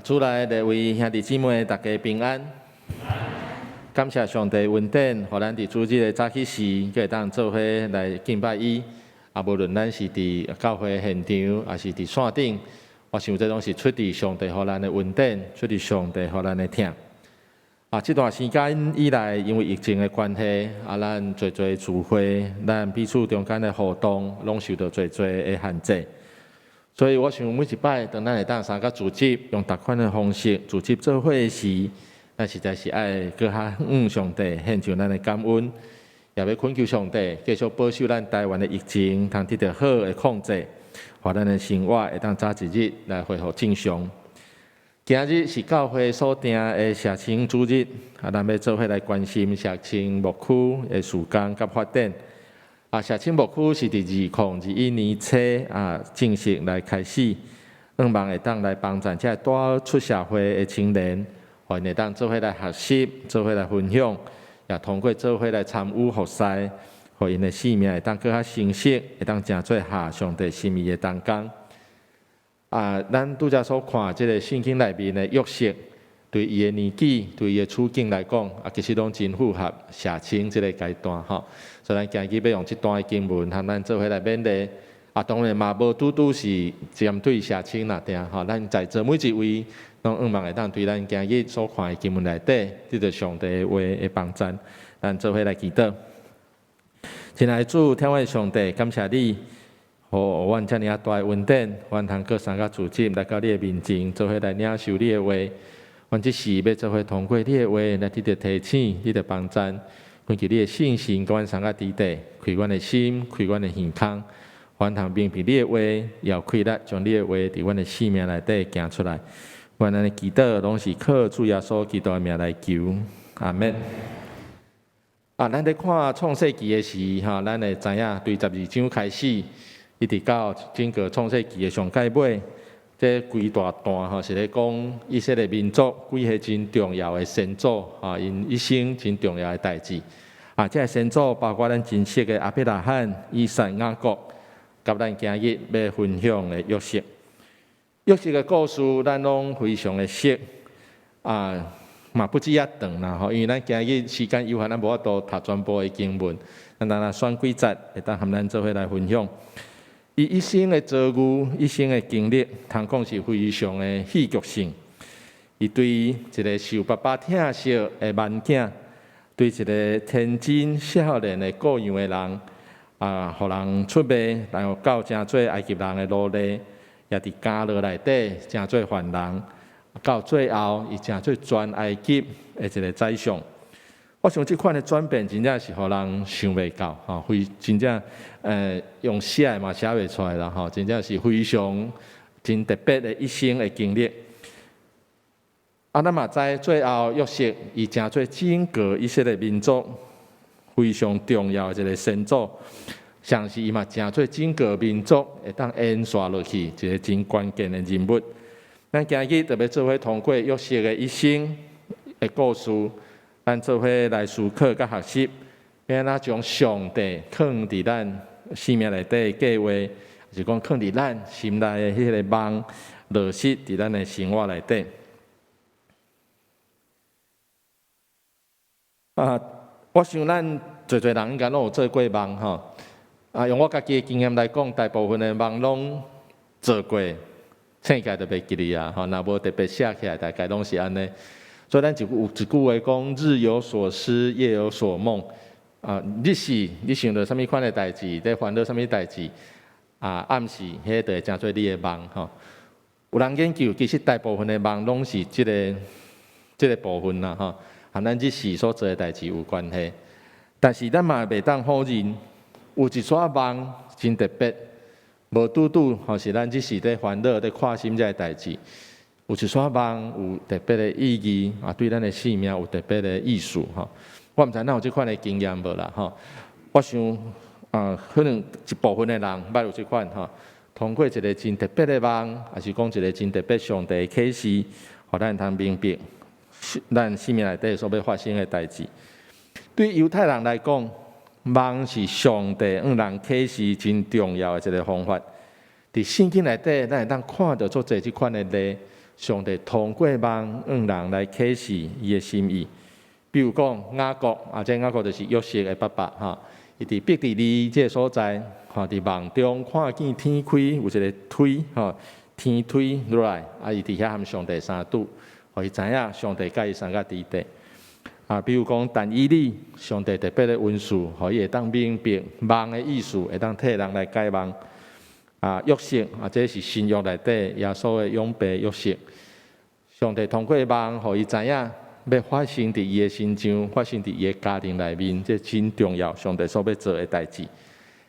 主內各位兄弟姊妹，大家平安。感謝上帝恩典，予咱佇主日的早起時，閣會當做伙來敬拜伊。無論咱是佇教會現場，抑是佇線頂，我想這攏是出佇上帝予咱的恩典，出佇上帝予咱的疼。這段時間以來，因為疫情的關係，咱濟濟聚會，咱彼此中間的互動，攏受到濟濟的限制。所以我想每一擺，當咱會當三個組織，用仝款的方式組織做伙時，咱實在是愛閣較向上帝獻上咱的感恩，也欲懇求上帝繼續保守咱台灣的疫情，通得到好的控制，予咱的生活會當早一日來恢復正常。今日是教會所定的社青主日，咱欲做伙來關心社青牧區的事工佮發展。社青牧區是佇2021年初正式來開始，向望會當來幫助這拄出社會的青年，予𪜶會當做伙來學習，做伙來分享，也通過做伙來參與服侍，予𪜶的生命會當閣較成熟，會當成做合上帝心意的同工。咱拄才所看這個聖經內面的約瑟，對伊的年紀、對伊的處境來講，其實攏真符合社青這個階段吼。所以咱今日欲用這段的經文，和咱做伙來勉勵。當然嘛，無拄拄是針對社青爾吼。咱在座每一位，攏向望會當對咱今日所看的經文內底，得著上帝的話的幫贊。咱做伙來祈禱。親愛的主，疼阮的上帝，感謝你，予阮遮爾仔大的恩典，阮通閣三個組織來到你的面前，做伙來領受你的話。阮這時欲做伙通過你的話來得著提醒，得著幫贊。懇求你的聖神佮阮三個佇底，開阮的心，開阮的耳孔，阮通明白你的話，也有氣力將你的話佇阮的生命內底行出來。阮按呢祈禱，攏是靠主耶穌基督的名來求，阿們。咱咧看創世記的時，吼，咱會知影對12章開始，一直到整個創世記的上蓋尾，這規大段吼是咧講以色列民族幾個真重要的先祖，𪜶一生真重要的代誌。這个先祖包括咱真熟的亞伯拉罕、以撒、雅各，佮咱今日欲分享的約瑟。約瑟的故事，咱攏非常的熟，嘛不止遐長啦吼，因為咱今日時間有限，咱無法度讀全部的經文，咱單單選幾節會當和咱做伙來分享。伊一生的遭遇，一生的經歷，通講是非常的戲劇性。伊對一个受爸爸疼惜的蠻囝，對一个天真少年的顧養的人，予人出賣，然後到成做埃及人的奴隸，也佇監牢內底成做犯人，到最後，伊成做全埃及的一个宰相。我想這款的轉變，真正是予人想袂到，吼，非真正，用寫的嘛寫袂出來啦，吼，真正是非常真特別的一生的經歷。咱嘛知最後約瑟伊成做整個以色列民族非常重要的一个先祖，同時伊嘛成做整個民族會當延續落去一个真關鍵的人物。咱今日特別做伙通過約瑟的一生的故事，咱做伙來思考佮學習，欲按怎將上帝囥佇咱生命內底的計劃，就是講囥佇咱心內的彼个夢，落實佇咱的生活內底。我想咱濟濟人應該攏有做過夢吼。用我家己的經驗來講，大部分的夢攏做過，醒起來就袂記得啊。吼，若無特別寫起來，大概攏是按呢。所以咱就有一句話講：日有所思，夜有所夢。日時你想著啥物款的代誌，咧煩惱啥物代誌，暗時彼就會成做你的夢吼。有人研究，其實大部分的夢攏是這个部分啦吼，和咱日時所做的代誌有關係。但是咱嘛袂當否認，有一撮夢真特別，無拄拄吼是咱日時咧煩惱、咧看心這个代誌。有一撮夢有特別的意義，對咱的生命有特別的意思吼。我毋知咱有這款的經驗無啦吼。我想可能一部分的人捌有這款吼，通過一个真特別的夢，抑是講一个真特別上帝的啟示，予咱通明白咱生命內底所欲發生的代誌。對猶太人來講，夢是上帝向人啟示真重要的一个方法。佇聖經內底，咱會當看著足濟這款的例。上帝通過夢向人來啟示伊的心意。比如講雅各，啊，這雅各就是約瑟的爸爸哈。伊佇伯特利這个所在，吼，佇夢中看見天開有一个梯，吼，天梯落來，啊，伊佇遐和上帝相拄，予伊知影上帝佮伊相佮佇佇。啊，比如講但以理，上帝特別的恩賜，予伊會當明白夢的意思，會當替人來解夢。啊，約瑟啊，這是新約內底耶穌的養爸約瑟。上帝通過夢，予伊知影欲發生佇伊的身上，發生佇伊的家庭內面，這真重要。上帝所欲做的代誌。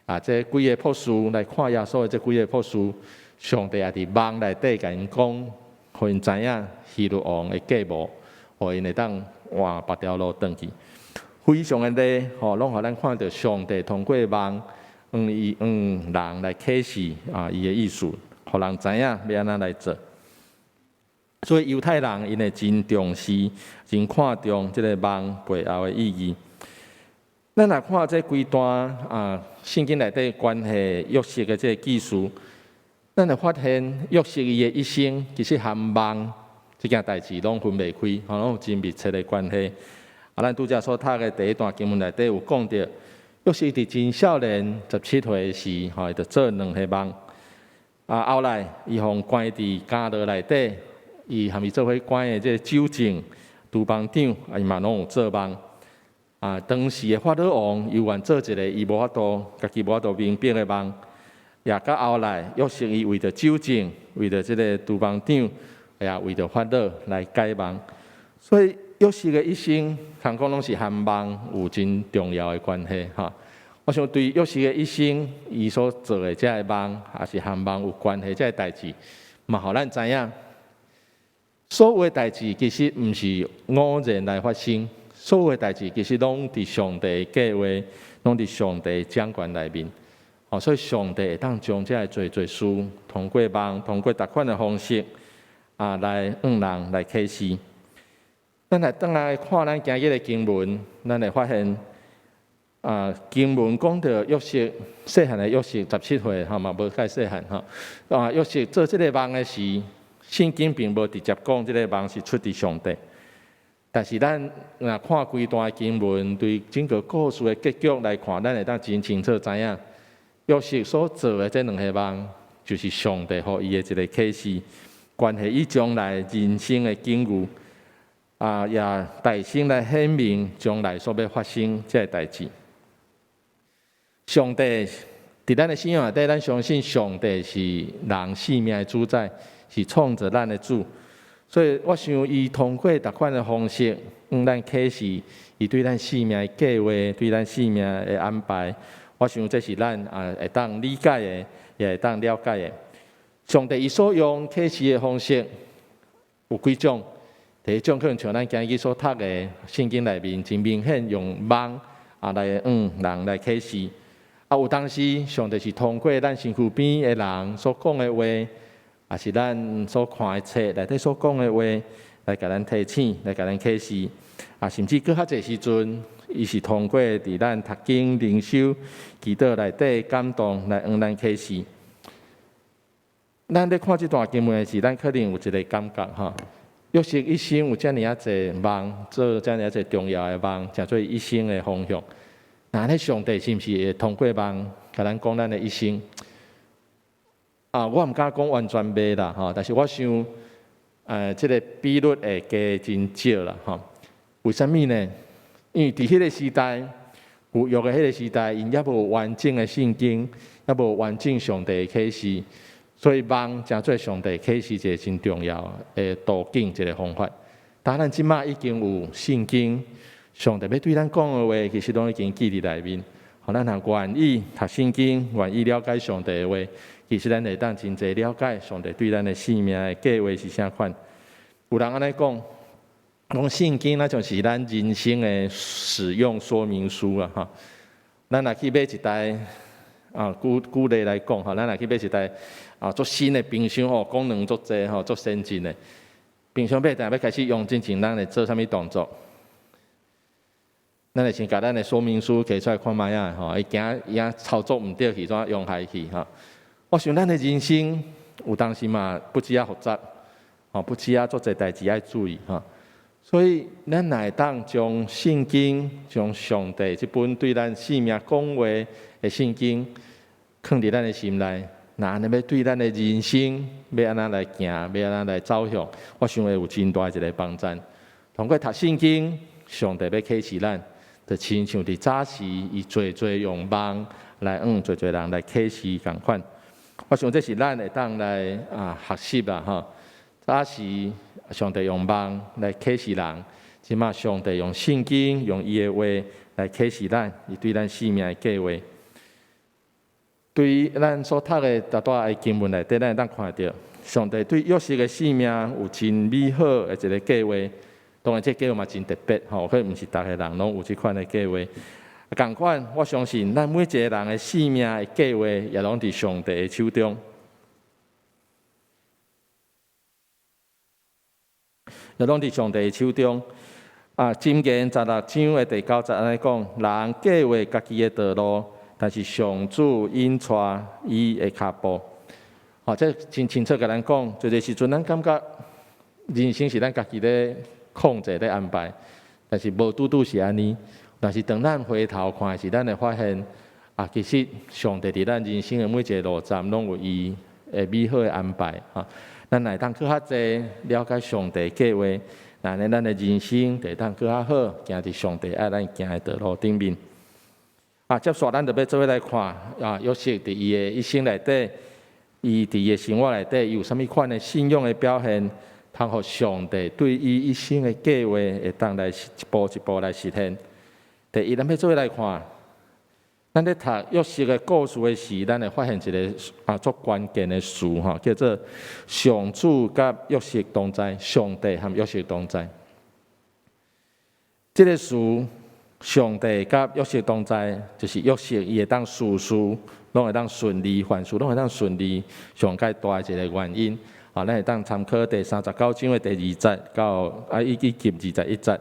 啊，這幾个博士來看耶穌的這幾个博士，上帝也佇夢內底共𪜶講，予𪜶知影希律王的計謀，予𪜶會當換別條路轉去。非常的例，吼，攏予咱看著上帝通過夢，向伊向人來啟示啊，伊的意思，予人知影欲按怎來做。所以猶太人𪜶會真重視、真看重這个夢背後的意義。咱若看這幾段啊，聖經內底關係約瑟的這个記事，咱會發現約瑟伊的一生其實和夢這件代誌攏分袂開，吼，攏有真密切的關係。啊，咱拄才所讀的第一段經文內底有講著，約瑟佇真少年17歲時，吼，伊就做兩个夢。啊，後來伊予關佇監牢內底，伊和伊做伙關的這个酒政、廚房長，啊，伊嘛攏有做夢。啊，當時的法老王猶原做一个伊無法度，家己無法度明白的夢。也到後來，約瑟伊為著酒政，為著這个廚房長，也為著法老來解夢。所以約瑟的一生，通講攏是和夢有真重要的關係哈。我想對約瑟的一生，伊所做的這个夢，也是和夢有關係這个代誌，嘛，予咱知影，所有的代誌其實毋是偶然來發生，所有的代誌其實攏佇上帝計劃，攏佇上帝掌權內面。哦，所以上帝會當將這个濟濟事，通過夢，通過逐款的方式，啊，來向人來啟示。咱來轉來看咱今日的經文，咱會發現，啊，經文講著約瑟細漢的約瑟十七歲，吼嘛無蓋細漢吼。啊，約瑟做這个夢的時，聖經並無直接講這个夢是出自上帝。但是咱若看規段經文，對整個故事的結局來看，咱會當真清楚知影，約瑟所做的這兩个夢，就是上帝予伊的一个啟示，關係伊將來人生的境遇，啊，也代先來顯明將來所欲發生這个代誌。上帝佇咱的信仰內底，咱相信上帝是人生命的主宰，是創造咱的主。所以我想，伊通過逐款的方式，向咱啟示伊對咱生命的計劃，對咱生命的安排。我想這是咱啊會當理解的，也會當了解的。上帝伊所用啟示的方式有幾種？第一種可能像咱今日所讀的聖經內面，真明顯用夢啊來向人來啟示。啊，有當時上帝是通過咱身軀邊的人所講的話，也是咱所看的冊內底所講的話，來共咱提醒，來共咱啟示。啊，甚至閣較濟時陣，伊是通過佇咱讀經、靈修、祈禱內底感動來向咱啟示。咱咧看這段經文時，咱可能有一个感覺吼，約瑟一生有遮爾仔濟夢，做遮爾仔濟重要的夢，成做一生的方向。那咧上帝是毋是會通過夢，共咱講咱的一生？啊，我毋敢講完全袂啦，吼，但是我想，這个比率會加真少啦，吼。為啥物呢？因為佇彼个時代，舊約的彼个時代，𪜶猶無完整的聖經，猶無完整上帝的啟示，所以夢成做上帝啟示一个真重要的途徑，一个方法。但咱這馬已經有聖經，上帝欲對咱講的話，其實攏已經記佇內面。予咱若願意讀聖經，願意了解上帝的話，其實咱會當真濟了解上帝對咱的生命的計劃是啥款。有人按呢講，講聖經若像是咱人生的使用說明書啊！哈，咱若去買一台啊，舉舉例來講吼，咱若去買一台啊，足新的冰箱吼，功能足濟吼，足先進的冰箱買回來欲開始用之前，咱會做啥物動作？咱會先共咱的說明書提出來看覓仔吼，伊驚伊仔操作毋對去，怎用害去吼？我想咱的人生有當時嘛不止遐複雜，吼，不止啊，足濟代誌愛注意吼。所以，咱若會當將聖經、將上帝這本對咱性命講話的聖經，囥佇咱的心內，若按呢欲對咱的人生欲按怎來行，欲按怎來走向，我想會有真大一个幫助。通過讀聖經，上帝欲啟示咱，就親像佇早時，伊濟濟用夢來向濟濟人來啟示仝款。我想這是咱會當來學習啦吼。早時上帝用夢來啟示人，這馬上帝用聖經、用伊的話來啟示咱，伊對咱生命的計劃。對於咱所讀的拄拄仔的經文內底，咱會當看著上帝對約瑟的生命有真美好的一个計劃。當然，這計劃嘛真特別吼，可能毋是逐个人攏有這款的計劃。仝款，我相信咱每一个人的生命的計劃，也攏佇上帝的手中。也攏佇上帝的手中。啊，箴言16章的第9節按呢講：人計劃家己的道路，但是上主引帶伊的跤步。吼，這真清楚共咱講，濟濟時陣咱感覺人生是咱家己咧控制、咧安排，但是無拄拄是按呢。但是當咱回頭看時，咱會發現啊，其實上帝佇咱人生的每一个路站，攏有伊的美好的安排。哈，咱若會當閣較濟了解上帝計劃，按呢咱的人生就會當閣較好，行佇上帝愛咱行的道路頂面。啊，接續咱就欲做伙來看啊，約瑟佇伊的一生內底，伊佇伊的生活內底，伊有啥物款的信仰的表現，通予上帝對伊一生的計劃會當來一步一步來實現。第一，咱欲做伙來看，咱咧讀約瑟的故事的時，咱會發現一个足關鍵的詞吼，叫做上主佮約瑟同在，上帝和約瑟同在。這个詞，上帝佮約瑟同在，就是約瑟伊會當事事攏會當順利，凡事攏會當順利，上蓋大的一个原因。啊，咱會當參考第39章的第2節到以及21節。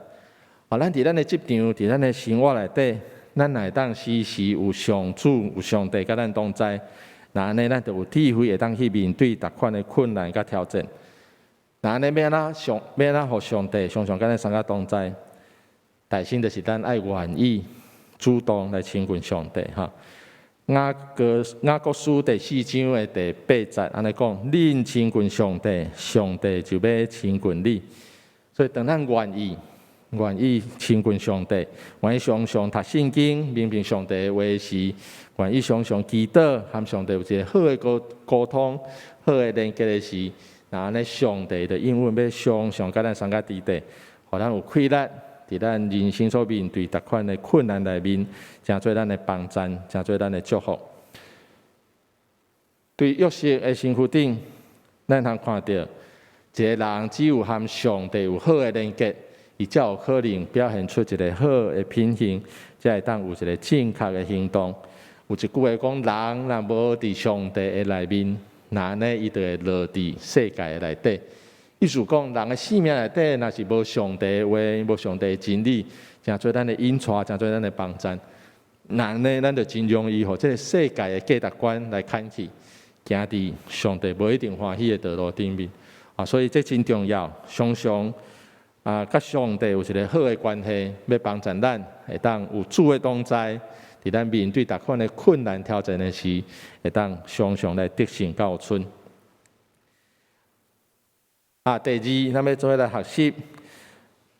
啊，咱佇咱的職場，佇咱的生活內底，咱若會當時時有上主、有上帝佮咱同在，若按呢，咱就有智慧會當去面對逐款的困難佮挑戰。若按呢，欲按怎上，欲按怎予上帝常常佮咱相佮同在？大先就是咱愛願意主動來親近上帝哈。雅各書第4章的第8節按呢講：恁親近上帝，上帝就欲親近你。所以當咱願意親近上帝，願意常常讀聖經，明白上帝的話時，願意常常祈禱，和上帝有一个好的溝通，好的連結的時，若按呢上帝就應允欲常常佮咱相佮佇底，予咱有氣力，佇咱人生所面對逐款的困難內面，成做咱的幫贊，成做咱的祝福。對約瑟的身軀頂，咱通看著一个人只有和上帝有好的連結，伊才有可能表現出一个好的品行，才會當有一个正確的行動。有一句話講：人若無佇上帝的內面，若按呢伊就會落佇世界的內底。意思講，人的生命內底若是無上帝的話，無上帝的真理，成做咱的引帶，成做咱的幫贊，若按呢，咱就真容易予這个世界的價值觀來牽去，行佇上帝無一定歡喜的道路頂面。啊，所以這真重要，常常佮上帝有一个好的關係，欲幫助咱會當有主的同在，佇咱面對逐款的困難挑戰的時，會當常常來得勝佮有春。啊，第二，咱欲做伙來學習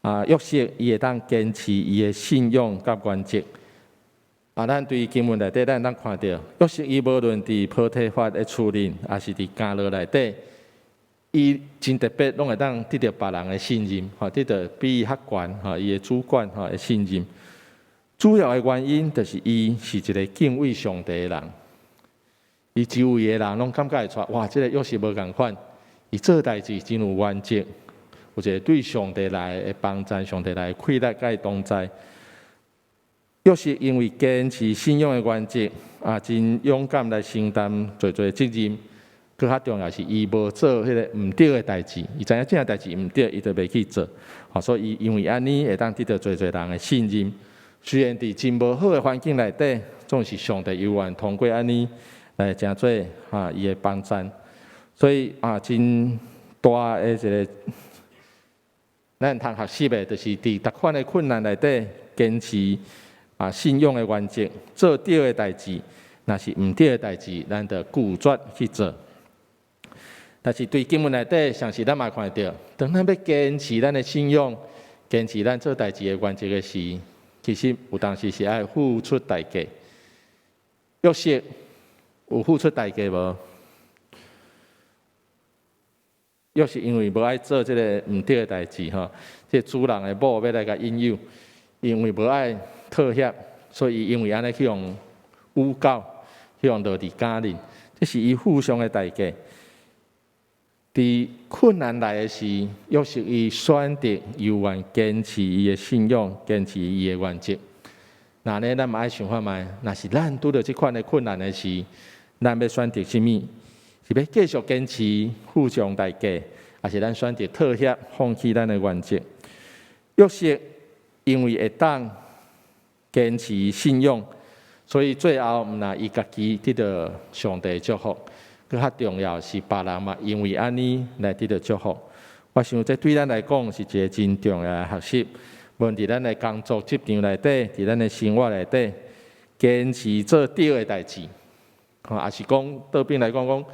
啊，約瑟伊會當堅持伊的信仰佮原則。啊，咱對經文內底，咱會當看著約瑟伊無論佇波提乏的厝裡，抑是佇監牢內底，伊真特別，攏會當得著別人的信任，吼，得著比伊較懸，吼，伊的主管吼的信任。主要的原因就是伊是一个敬畏上帝的人，伊周圍的人攏感覺會出來，哇，這个約瑟無仝款。伊做代誌真有原則，有一个對上帝來的幫贊，上帝來的氣力佮伊同在。約瑟因為堅持信仰的原則，啊，真勇敢來承擔濟濟責任。閣較重要是，伊無做彼个毋對的代誌，伊知影這項代誌毋對，伊就袂去做。吼，所以伊因為按呢會當得著濟濟人的信任。雖然佇真無好的環境內底，總是上帝猶原通過按呢來成做伊的幫贊。所以啊，真大的一个咱通學習的，就是佇逐款的困難內底堅持信仰的原則，做對的代誌，若是毋對的代誌，咱就拒絕去做。但是對經文內底，相信咱嘛看著，當咱欲堅持咱的信仰，堅持咱做代誌的原則的時，其實有當時是愛付出代價。約瑟有付出代價無？約瑟因為無愛做這个毋對的代誌吼，這個主人的某欲來共引誘，因為無愛妥協，所以因為按呢去予誣告，去予落佇監裡，這是伊付上的代價。佇困難來的時，約瑟伊選擇猶原堅持伊的信仰，堅持伊的原則。那呢，咱嘛愛想看覓，若是咱拄著這款的困難的時，咱欲選擇啥物？是欲繼續堅持付上代價，抑是咱選擇妥協，放棄咱的原則？約瑟因為會當堅持信仰，所以最後毋但伊家己得著上帝祝福。閣較重要是別人嘛，因為按呢來得著祝福。我想這對咱來講是一个真重要的學習。無論佇咱的工作職場內底，佇咱的生活內底，堅持做對的代誌，吼，抑是講倒邊來講講，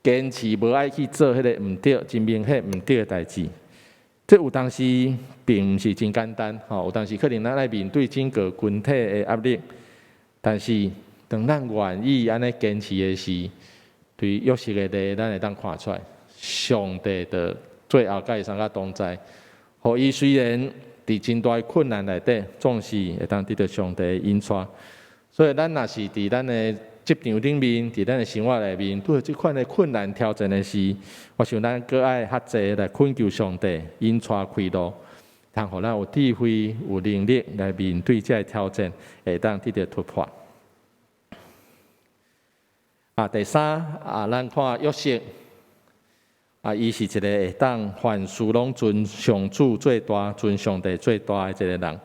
堅持無愛去做彼个毋對、真明顯毋對的代誌。這有當時並毋是真簡單，吼，有當時可能咱愛面對整個群體的壓力，但是當咱願意按呢堅持的時，對約瑟的例，咱會當看出來，上帝的最後佮伊相佮同在，予伊雖然佇真大的困難內底，總是會當得著上帝的引帶。所以，咱若是佇咱的職場頂面，佇咱的生活內面，拄著這款的困難挑戰的時，我想咱閣愛較濟來懇求上帝引帶開路，通予咱有智慧、有能力來面對這个挑戰，會當得著突破。第三，咱看約瑟，伊是一个會當凡事攏尊上主做大、尊上帝做大的一个人。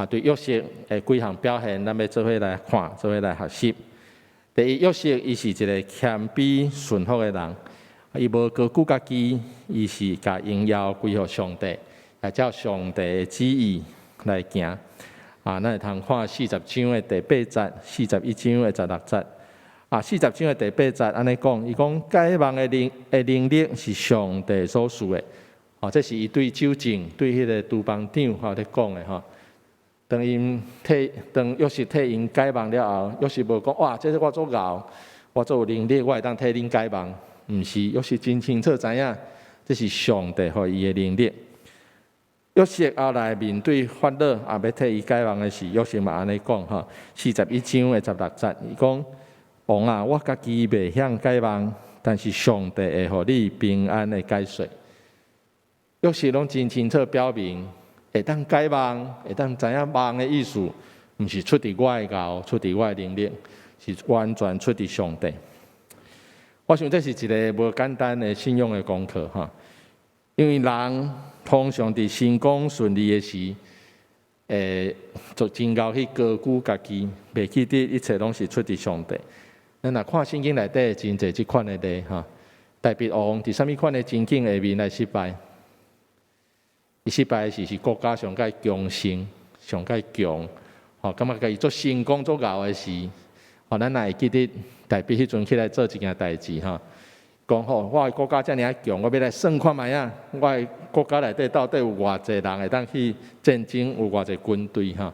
對約瑟的幾項表現，咱欲做伙來看，做伙來學習。第一，約瑟伊是一个謙卑順服的人，伊無高舉家己，伊是共榮耀歸予上帝，來照上帝的旨意來行。咱會通看四十章的第八節，41章的16節。四十章的第八節按呢講，伊講解夢的能力是上帝所賜的。哦，這是伊對酒政對彼个廚房長吼咧講的吼。當約瑟替𪜶解夢了後，約瑟無講哇，這是我足𠢕，我足有能力，我會當替恁解夢。毋是，約瑟真清楚知影，這是上帝予伊的能力。約瑟後來面對法老，欲替伊解夢的時，約瑟嘛按呢講吼，41章的16節，伊講：王啊，我家己袂曉解夢，但是上帝會予你平安的解說。約瑟攏真清楚表明，會當解夢，會當知影夢的意思，毋是出佇我的𠢕，出佇我的能力，是完全出佇上帝。我想這是一个無簡單的信仰的功課哈，因為人通常佇成功順利的時，會就真𠢕去高舉家己，袂記得一切攏是出佇上帝。咱若看聖經內底真濟這款的例哈，大衛王佇啥物款的情景下面來失敗？伊失敗的時是國家上蓋強盛、上蓋強，吼，感覺家己足成功、足𠢕的時，吼，咱若會記得大衛彼陣起來做一件代誌吼，講吼，我的國家遮爾仔強，我欲來算看覓仔，我的國家內底到底有偌濟人會當去戰爭，有偌濟軍隊吼，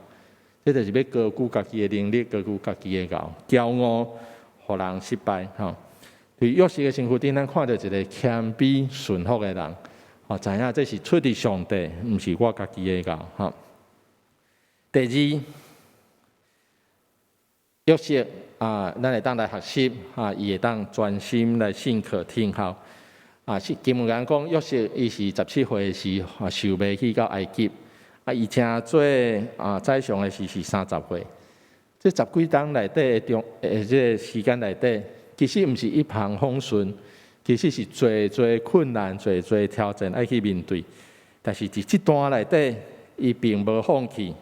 這就是欲高舉家己的能力，高舉家己的𠢕，驕傲，予人失敗吼。佇約瑟的身軀頂，咱看著一个謙卑順服的人，吼，知影這是出佇上帝，毋是我家己的𠢕吼。第二，約瑟，咱會當來學習，伊會當專心來信靠聽候。是經文共咱講，約瑟伊是17歲時受賣去到埃及，伊成做宰相的時是30歲。這十幾冬內底的中，這个時間內底，其實毋是一帆風順，其實是濟濟困難、濟濟挑戰愛去面對。但是佇這段內底，伊並無放棄，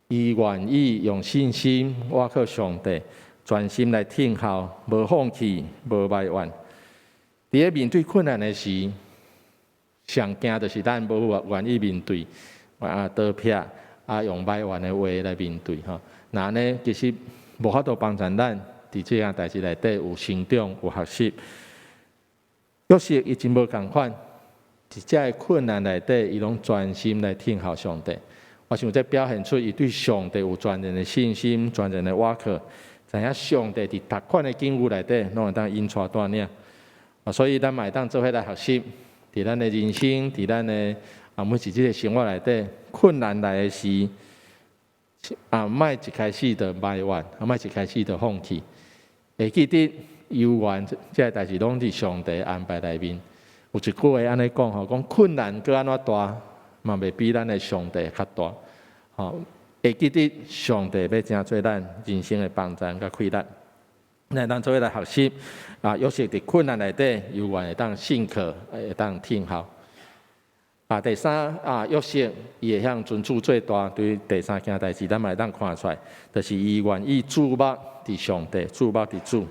伊願意用信心倚靠上帝，專心來聽候，無放棄，無埋怨。佇咧面對困難的時，上驚就是咱無願意面對，啊逃避，啊用埋怨的話來面對吼。那按呢其實無法度幫助咱佇這項代誌內底有成長、有學習。約瑟伊真無仝款，佇遮个困難內底，伊攏專心來聽候上帝。我想這表現出伊對上帝有全然的信心、全然的倚靠，知影上帝佇逐款的境遇內底，攏會當引帶帶領。啊，所以咱嘛會當做伙來學習，佇咱的人生，佇咱的啊每一日的生活內底，困難來的時，啊，莫一開始就埋怨，啊，莫一開始就放棄，會記得猶原這个代誌攏佇上帝安排內面。有一句話按呢講吼，講困難閣按怎大，嘛袂比咱的上帝較大。吼，會記得上帝欲成做咱人生的幫贊佮氣力。咱當做伙來學習，啊，約瑟佇困難內底，猶原會當信靠，會當聽候。啊，第三啊，約瑟伊會曉尊主做大，對第三件代誌，咱嘛會當看出來，就是伊願意注目佇上帝，注目佇主。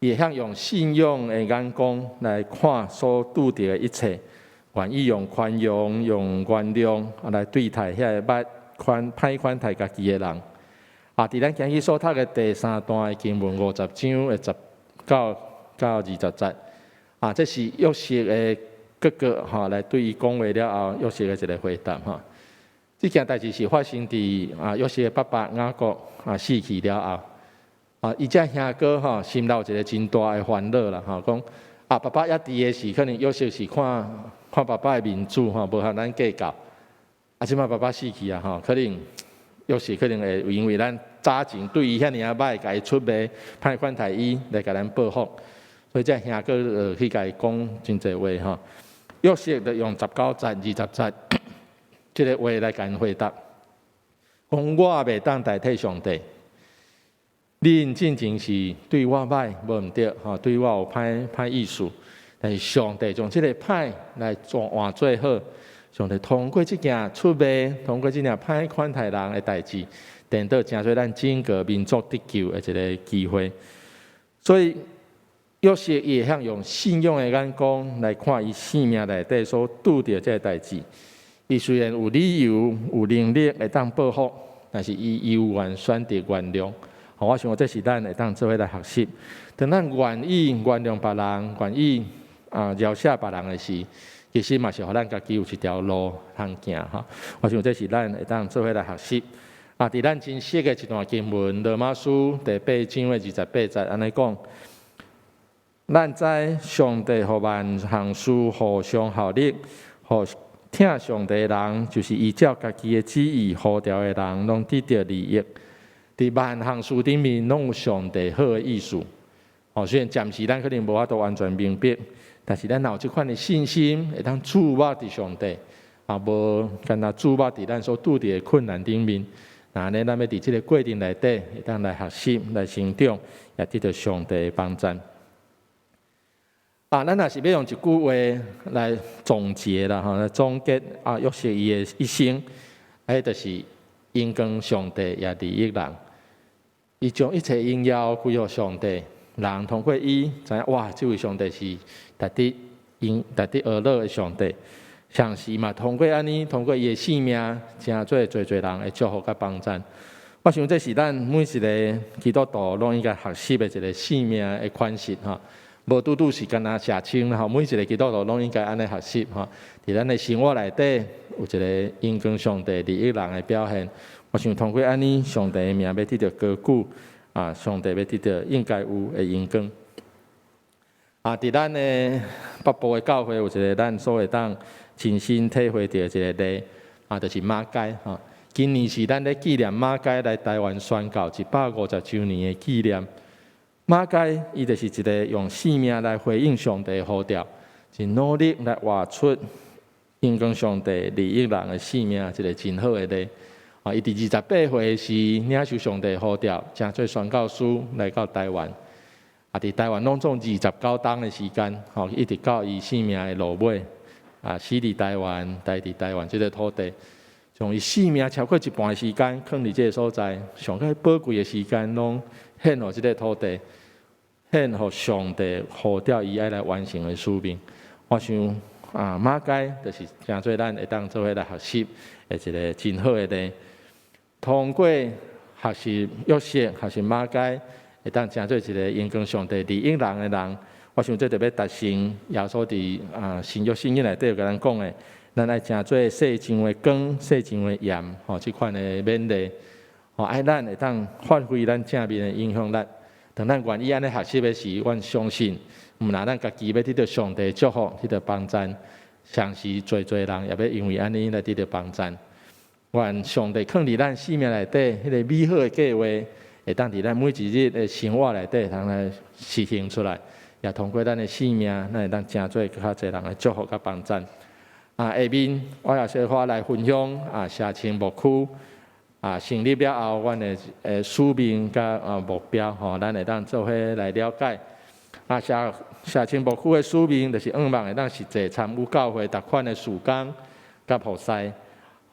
伊會曉用信仰的眼光來看所拄著的一切，願意用寬容、用原諒來對待遐个歹款歹款待家己的人。啊！佇咱今日所讀的第三段的經文50章的19到20節，啊，這是約瑟的哥哥吼來對伊講話了後，約瑟的一個回答吼。這件代誌是發生佇啊約瑟的爸爸雅各啊死去了後，啊，伊這兄哥吼心內有一個真大的煩惱啦吼，講啊爸爸猶佇的時，可能約瑟是看看爸爸的面子吼，無和咱計較。啊，這擺爸爸死去啊吼，可能約瑟可能會因為咱早前對伊遐爾仔歹，共伊出賣，歹款待伊來共咱報復，所以這兄哥就去共伊講真濟話吼。約瑟就用19節、20節這个話來共𪜶回答，講我袂當代替上帝，恁進前是對我歹，無毋對吼，對我有歹歹意思，但是上帝將這个歹來轉換做好，上帝通過這件出賣，通過這件歹款待人的代誌，顛倒成做咱整個民族得救的一个機會。所以約瑟伊會曉用信仰的眼光來看伊生命內底所拄著這个代誌。伊雖然有理由、有能力會當報復，但是伊猶原選擇原諒。我想這是咱會當做伙來學習。當咱願意原諒別人，願意啊饒赦別人的時，其實嘛是予咱家己有一條路通行吼。我想這是咱會當做伙來學習。啊，佇咱真熟的一段經文，羅馬書第八章的28節，按呢講：咱知上帝予萬項事互相效力，予疼上帝的人，就是依照家己的旨意呼召的人，攏得著利益。佇萬項事頂面，攏有上帝好的意思。哦，雖然暫時咱可能無法度完全明白，但是咱若有這款的信心，會當注目佇上帝，啊，無干焦注目佇咱所拄著的困難頂面。那按呢，咱欲佇這个過程內底，會當來學習、來成長，也得著上帝的幫贊。啊，咱若是欲用一句話來總結啦，吼，來總結啊，約瑟伊的一生，彼就是榮光上帝也利益人。伊將一切榮耀歸予上帝，人通過伊知影哇，這位上帝是值得榮、值得呵咾的上帝。同時嘛，通過按呢，通過伊的性命，成做濟濟人的祝福佮幫贊。我想這是咱每一个基督徒攏應該學習的一个生命的款式吼。無拄拄是干焦社青吼，每一个基督徒攏應該按呢學習吼。佇咱的生活內底有一个榮光上帝利益人的表現。我想通過按呢，上帝的名欲得著高舉，啊，上帝欲得著應該有的榮光。啊，佇咱的北部的教會有一个咱所會當親身體會著一个例，啊，就是馬偕吼。今年是咱咧紀念馬偕來台灣宣教150週年的紀念。馬偕伊就是一个用生命來回應上帝的呼召，真努力來活出榮光上帝利益人的生命，一个真好的例。啊，伊佇28歲時領受上帝呼召，成做宣教師來到台灣。啊，佇台灣攏總29冬的時間，吼，一直到伊生命的落尾，啊，死佇台灣，待佇台灣這个土地，將伊生命超過一半的時間囥佇這个所在，上較寶貴的時間攏獻予這个土地，獻予上帝，呼召伊愛來完成的使命。我想啊，馬偕就是誠做咱會當做伙來學習的一個真好的例。通過學習約瑟，學習馬偕，會當成做一個榮光上帝、利益人的人。我想這就欲達成耶穌佇啊新約聖經內底有共咱講的，咱愛成做世上的光、世上的鹽，吼，這款的勉勵，吼，愛咱會當發揮咱正面的影響力。當咱願意按呢學習的時，阮相信，毋但咱家己欲得著上帝祝福，得著幫贊，同時濟濟人也欲因為按呢來得著幫贊。願上帝囥佇咱生命內底彼个美好的計劃，會當佇咱每一日的生活內底通來實行出來，也通過咱的生命，咱會當成做閣較濟人的祝福佮幫贊。啊，下面我也小可來分享啊，社青牧區啊成立了後，阮的使命佮啊目標吼，咱會當做伙來了解。啊，社青牧區的使命，就是向望會當實際參與教會逐款的事工佮服侍，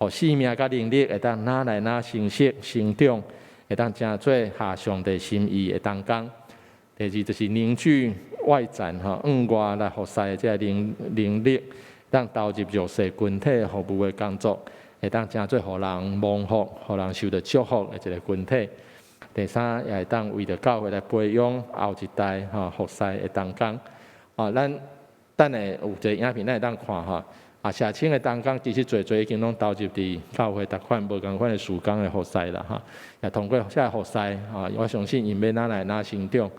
予生命佮能力會當愈來愈成熟成長，會當成做合上帝心意的同工。第二就是凝聚外展吼，向外來服侍的這个能力，當投入弱勢群體服務的工作，會當成做予人蒙福、予人受著祝福的一个群體。第三，也會當為著教會來培養後一代吼服侍的同工。啊，咱等下有一个影片，咱會當看吼。啊，社青的同工其實濟濟已經攏投入佇教會逐款無仝款的事工的服侍啦，吼。也通過這个服侍，啊，我相信𪜶欲愈來愈成長。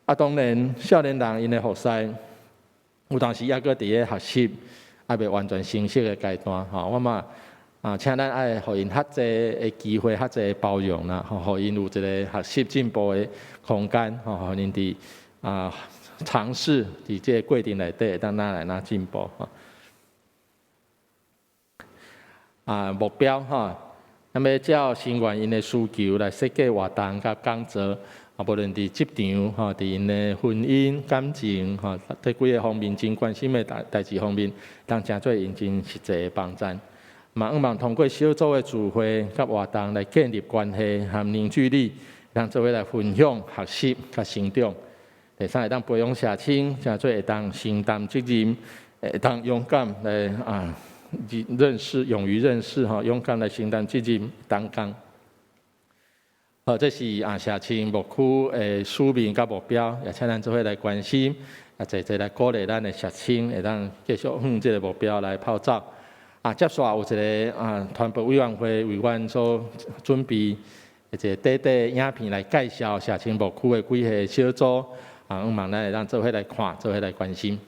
啊，當然，少年人𪜶的服侍，有當時猶閣佇咧學習，猶未完全成熟的階段，吼。我嘛啊，請咱愛予𪜶較濟的機會，較濟的包容啦，吼，予𪜶有一个學習進步的空間，吼，予𪜶佇啊嘗試佇這个過程內底，會當愈來愈進步，吼。啊，目標吼，咱欲照成員𪜶的需求來設計活動佮講座，啊，無論佇職場吼，佇𪜶的婚姻、感情吼，這幾个方面真關心的代誌方面，當成做𪜶真實際的幫贊。嘛，向望通過小組的聚會佮活動來建立關係和凝聚力，當做伙來分享、學習佮成長。第三，會當培養社青，成做會當承擔責任，會當勇敢來啊認識、勇於認識吼，勇敢來承擔責任擔當。好，這是啊社青牧區的使命佮目標，也請咱做伙來關心，啊，濟濟來鼓勵咱的社青，會當繼續向這个目標來跑走。啊，接續有一个啊，傳播委員會為阮所準備一个短短影片來介紹社青牧區的幾个小組，啊，向望咱會當做伙來看，做伙來關心。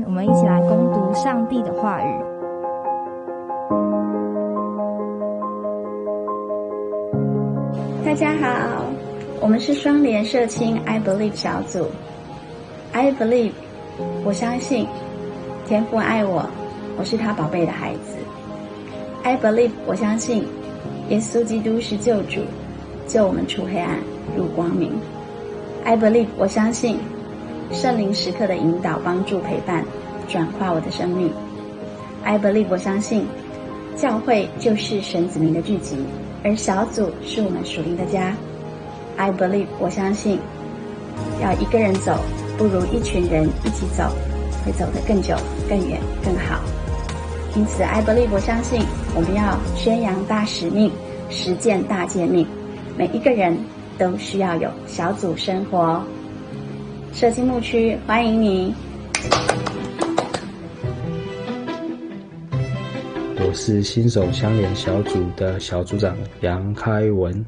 我們一起來恭讀上帝的話語。大家好，我們是雙聯社青 I Believe 小組。I believe，我相信天父愛我，我是他寶貝的孩子。I believe，我相信耶穌基督是救主，救我們出黑暗入光明。I believe，我相信聖靈時刻的引導、幫助、陪伴，轉化我的生命。I believe，我相信教會就是神子民的聚集，而小組是我們屬靈的家。I believe，我相信要一個人走，不如一群人一起走，會走得更久、更遠、更好。因此，I believe，我相信我們要宣揚大使命，實踐大誡命。每一個人都需要有小組生活。社青牧區歡迎你。我是新手相連小組的小組長楊開文。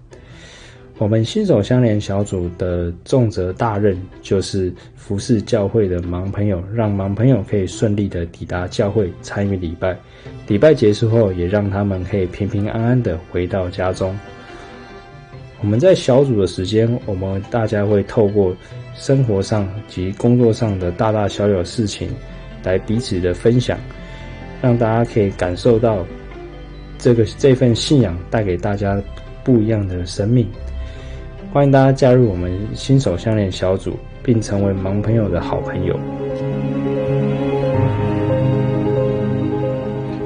我們新手相連小組的重責大任就是服侍教會的盲朋友，讓盲朋友可以順利的抵達教會參與禮拜。禮拜結束後，也讓他們可以平平安安的回到家中。我們在小組的時間，我們大家會透過生活上及工作上的大大小小事情來彼此的分享，讓大家可以感受到這份信仰帶給大家不一樣的生命。欢迎大家加入我们心手相连小组，并成为盲朋友的好朋友。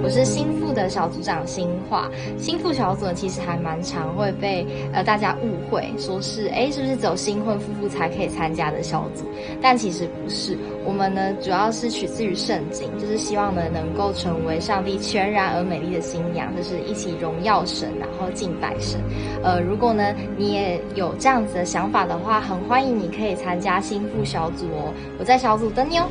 我是新妇的小组长新化。新妇小组呢，其实还蛮常会被大家误会，说是是不是只有新婚夫妇才可以参加的小组？但其实不是，我们呢主要是取自于圣经，就是希望呢能够成为上帝全然而美丽的新娘，就是一起荣耀神，然后敬拜神。如果呢你也有这样子的想法的话，很欢迎你可以参加新妇小组哦，我在小组等你哦。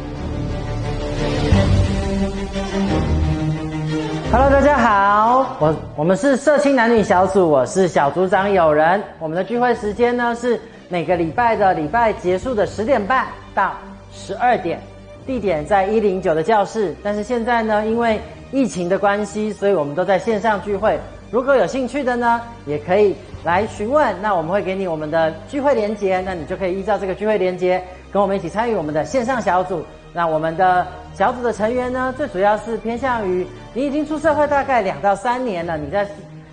Hello，大家好，我们是社青男女小组，我是小组长友人。我们的聚会时间呢是每个礼拜的礼拜结束的10点半到12点，地点在109的教室。但是现在呢，因为疫情的关系，所以我们都在线上聚会。如果有兴趣的呢，也可以来询问，那我们会给你我们的聚会连结，那你就可以依照这个聚会连结，跟我们一起参与我们的线上小组。那我们的小组的成员呢，最主要是偏向于你已经出社会大概2到3年了，你在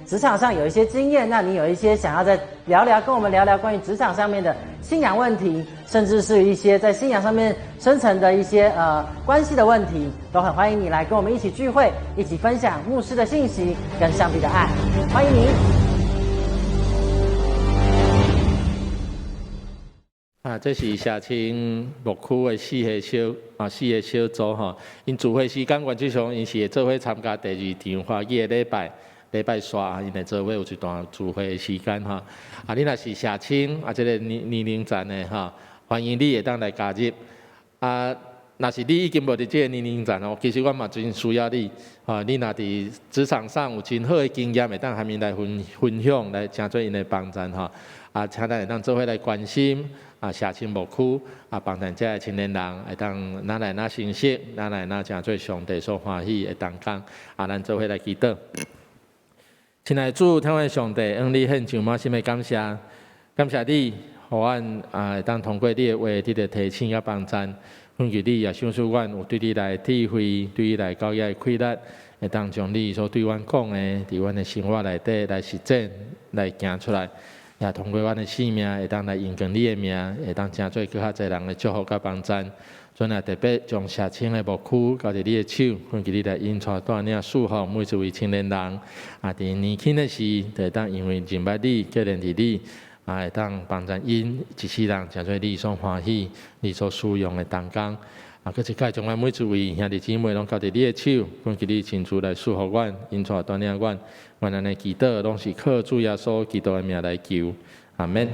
职场上有一些经验，那你有一些想要再聊聊，跟我们聊聊关于职场上面的信仰问题，甚至是一些在信仰上面深层的一些关系的问题，都很欢迎你来跟我们一起聚会，一起分享牧师的信息跟上帝的爱，欢迎你。啊，这是社青牧区的四个小组吼。𪜶聚会时间原则上，𪜶是会做伙参加第二场华语的礼拜，礼拜煞，𪜶会做伙有一段聚会的时间吼。啊，你若是社青啊，这个年龄层的吼，欢迎你会当来加入。啊，若是你已经无伫这个年龄层哦，其实我嘛真需要你。吼，你若伫职场上有真好的经验，会当和𪜶来分享，来成做𪜶的帮助吼。啊，请咱会当做伙来关心。啊，社青牧区啊，帮助遮的青年人会当愈来愈成熟，愈来愈成做上帝所欢喜的同工。啊，咱做伙来祈祷。亲爱的主，天父上帝，向你献上满心的感谢，感谢你，予阮啊会当通过你的话得著提醒佮帮助。恳求你也赏赐阮有对你来智慧，对你来教育的气力，会当将你所对阮讲的，伫阮的生活内底来实践，来行出来。也通过阮的生命，会当来荣光你的名，会当成做閣較濟人的祝福佮帮助。主啊，特别將社青的牧區交佇你的手，懇求你來引帶帶領賜福每一位青年人。啊，佇年輕的時，就會當因為認捌你、建立佇你，啊，會當幫助𪜶一世人成做你所歡喜、你所使用的同工。啊，閣一擺將阮每一位兄弟姊妹攏交佇你的手，懇求你親自來賜福阮，引帶帶領阮。阮按呢祈禱，攏是靠主耶穌基督的名來求，阿門。